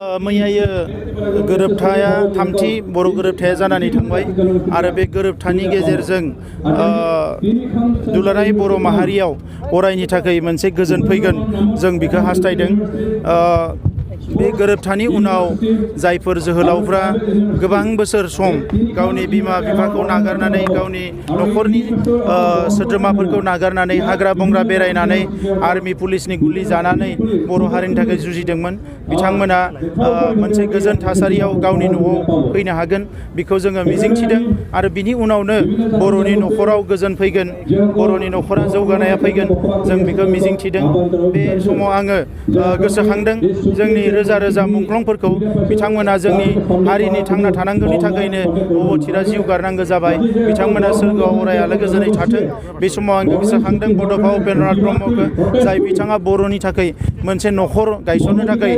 मैयायो गोरोबथाया थामथि बर' गोरोबथाया जानानै थांबाय आरो बे गोरोबथानि गेजेरजों दुलाराय बर' माहारियाव अरायनि थाखाय मोनसे गोजोन फैगोन जों बेखौ हास्थायदों। बे गोरोबथानि उनाव जायफोर जोहोलावफ्रा गोबां बोसोर सम गावनि बिमा बिफाखौ नागारनानै गावनि न'खरनि सोद्रोमाफोरखौ नागारनानै हाग्रा बंग्रा बेरायनानै आर्मि पुलिसनि गुलि जानानै बर' हारिनि थाखाय जुजिदोंमोन बिथांमोना मोनसे गोजोन थासारियाव गावनि न'आव फैनो हागोन बेखौ जोङो मिजिंथिदों आरो बिनि उनावनो बर'नि न'खराव गोजोन फैगोन, बर'नि न'खरा जौगानाया फैगोन जों बेखौ मिजिंथिदों। बे समाव आङो गोसोखांदों जोंनि रोजा रोजा मुंख्लंफोरखौ बिथांमोना जोंनि हारिनि थांना थानांगौनि थाखायनो अबथिरा जिउ गारनांगौ जाबाय। बिथांमोना सोरगोआव अराय आलो गोजोनै थाथों। बे समाव आं गोसोखांदों बड'फा उपेन्द्रनाथ ब्रह्मखौ, जाय बिथाङा बर'नि थाखाय मोनसे न'खर गायसननो थाखाय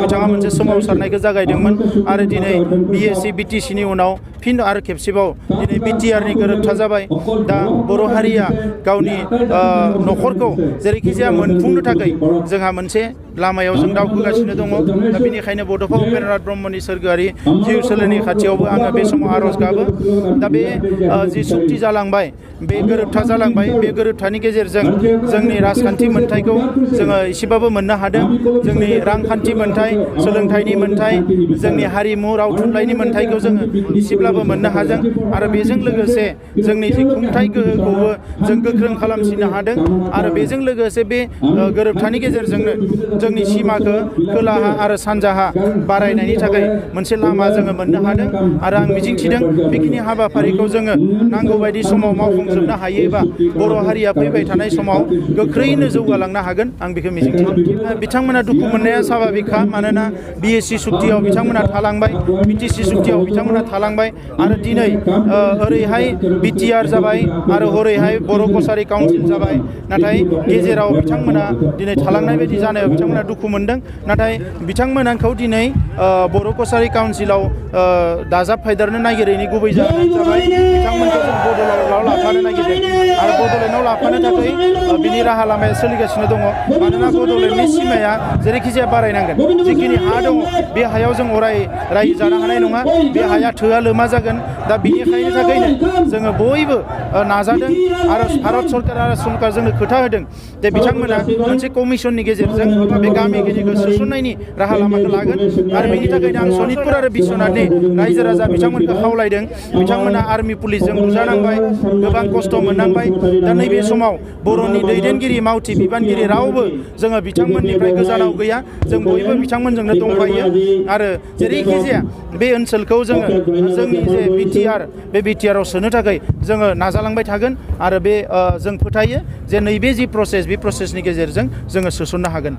बिथाङा मोनसे सोमावसारनायखौ जागायदोंमोन आरो दिनै BSc BTC नि उनाव फिन आरो खेबसेबाव दिनै BTR नि गोरोबथा जाबाय। दा बर' हारिया गावनि न'खरखौ जेरैखि जाया मोनफुंनो थाखाय जोंहा मोनसे लामायाव जों दावखोगासिनो दङ। दा बेनिखायनो बड'फा उपेन्द्रनाथ ब्रह्मनि सोरगोआरि जिउ सोलेरनि खाथियावबो आङो बे समाव आर'ज गाबो। दा बे जि सुक्ति जालांबाय, बे गोरोबथा जालांबाय, बे गोरोबथानि गेजेरजों जोंनि राजखान्थि मोन्थायखौ जोङो एसेबाबो मोननो हादों। जोंनि रांखान्थि मोन्थाय, सोलोंथाइनि मोन्थाय, जोंनि हारिमु राव थुनलाइनि मोन्थायखौ जोङो एसेब्लाबो मोननो हादों आरो बेजों लोगोसे जोंनि जि खुंथाय गोहोखौबो जों गोख्रों खालामसिननो हादों आरो बेजों लोगोसे बे गोरोबथानि गेजेरजोंनो जोंनि सिमाखौ खोलाहा आरो सानजाहा बारायनायनि थाखाय मोनसे लामा जोङो मोननो हादों आरो आं मिजिंथिदों बेखिनि हाबाफारिखौ जोङो नांगौ बायदि समाव मावफुंजोबनो हायोबा बर' हारिया फैबाय थानाय समाव गोख्रैनो जौगालांनो हागोन, आं बेखौ मिजिंथिदों। बिथांमोना दुखु मोननाया साभाबिकखा, मानोना BSc सुक्तियाव बिथांमोना थालांबाय, BTC सुक्तियाव बिथांमोना थालांबाय आरो दिनै ओरैहाय BTR जाबाय आरो हरैहाय बर' कसारि काउन्सिल जाबाय। नाथाय गेजेराव बिथांमोना दिनै थालांनाय बायदि जानायाव बिथांमोना दुखु मोनदों। नाथाय बिथांमोनखौ दिनै बर' कसारि काउन्सिलाव दाजाबफादेरनो नागिरैनि गुबै जाहोनानो जाबाय बिथांमोनखौ जों बड'लेण्डआव लाफानो नागिरदों आरो बड'लेण्डआव लाफानो थाखाय बिनि राहा लामाया सोलिगासिनो दङ। मानोना बड'लेण्डनि सिमाया जेरैखि जाया बारायनांगोन। जिखिनि हा दङ बे हायाव जों अराय रायजो जानो हानाय नङा, बे हाया थोआ लोमा जागोन। दा बिनिखायनो थाखायनो जोङो बयबो नाजादों आरो भारत सरकार आरो सरकार जोंनो खोथा होदों जे बिथांमोना मोनसे कमिसननि गेजेरजों बे गामिखिनिखौ सोसननायनि राहा लामाखौ लागोन आरो बेनि थाखायनो आं सनितपुर आरो बिश्वनाथनि रायजो राजा बिथांमोनखौ खावलायदों। बिथांमोना आर्मि पुलिसजों बुजानांबाय, गोबां खस्थ' मोननांबाय। दा नैबे समाव बर'नि दैदेनगिरि मावथि बिबानगिरि रावबो जोङो बिथांमोननिफ्राय गोजानाव गैया, जों बयबो बिथांमोनजोंनो दंफायो आरो जेरैखि जाया बे ओनसोलखौ जोङो जोंनि जे बे BTR आव सोनो थाखाय जोङो नाजालांबाय थागोन आरो बे जों फोथायो जे नैबे जि प्रसेस, बे प्रसेसनि गेजेरजों जोङो सोसननो हागोन।